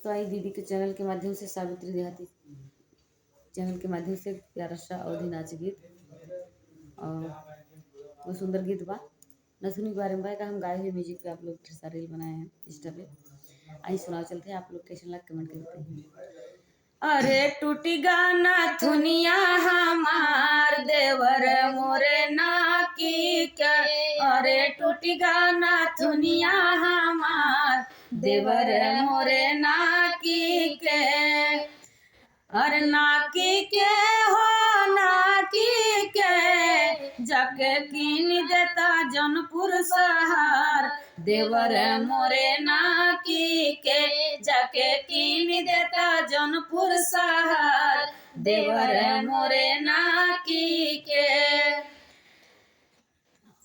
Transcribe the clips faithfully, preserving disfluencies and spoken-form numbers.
तो आई दीदी के चैनल के माध्यम से, सावित्री देहाती चैनल के माध्यम से प्यारा सा अवधी नाच गीत, और वो सुंदर गीत बा। नथुनी के बारे में बा, का हम गाए हुए म्यूजिक पे आप लोग ढेर सारे रील बनाए हैं इंस्टा पे। आई सुनाओ चलते हैं, आप लोग कैसे लगा कमेंट करते हैं। अरे टूटी गा नथुनिया हमार देवर मोरे नाकी के, अरे टूटी गा नथुनिया हमार देवर मोरे नाकी के। अरे नाकी के हो नाकी के, जाके कीन देता जौनपुर शहर देवर मोरे नाकी के, जाके कीन देता जौनपुर शहर देवर मोरे नाकी के।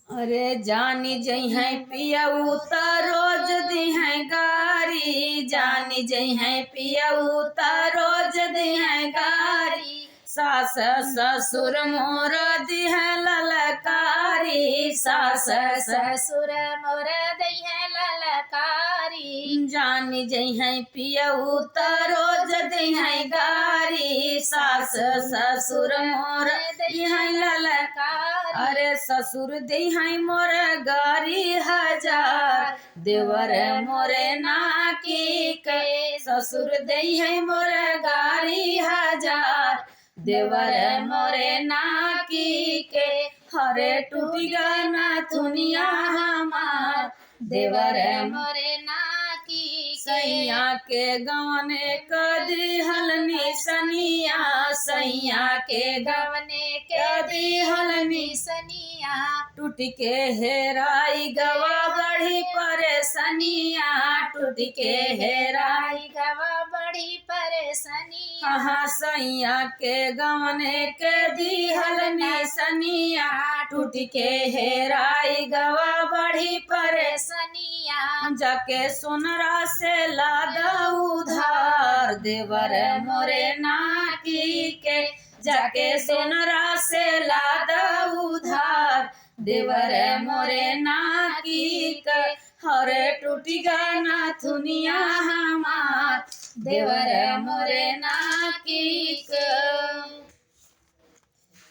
अरे जानी जइहैं पियऊ त रोज दिहैं गारी, जानी जइहैं पियऊ त रोज दिहैं गारी। सास ससुर मोर दिहैं ललकारी, सास ससुर मोर दिहैं ललकारी। जानी जइहैं पियऊ त रोज दिहैं गारी, सास ससुर मोर दिहैं ललकारी। अरे ससुर दिहैं मोर गारी हजार, देवर मोरे नाकी के, ससुर दिहैं मोर गारी हजार, देवर मोरे नाकी के। हरे टूटी गा नथुनिया हमार, देवर मोरे नाकी के। सैया के गवने क दिहल निसनिया, सैया के गवने क दिहल निसनिया। टूट के हेराई गवा बड़ी परेशानिया, टूट के हेराई गवा बड़ी परेशानिया। हाँ, सैया के गवने के दिहल निसनिया, टूट के हेराई गवा बड़ी परेशानिया। जाके सोनरा से लादा उधार, देवर मोरे नाकी के, जाके सोनरा से लादा उधार, देवर मोरे नाकी के। हरे टूटी गा नथुनिया हमार, देवर मोरे नाकी के।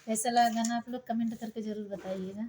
कैसा लगा गाना, आप लोग कमेंट करके जरूर बताइएगा।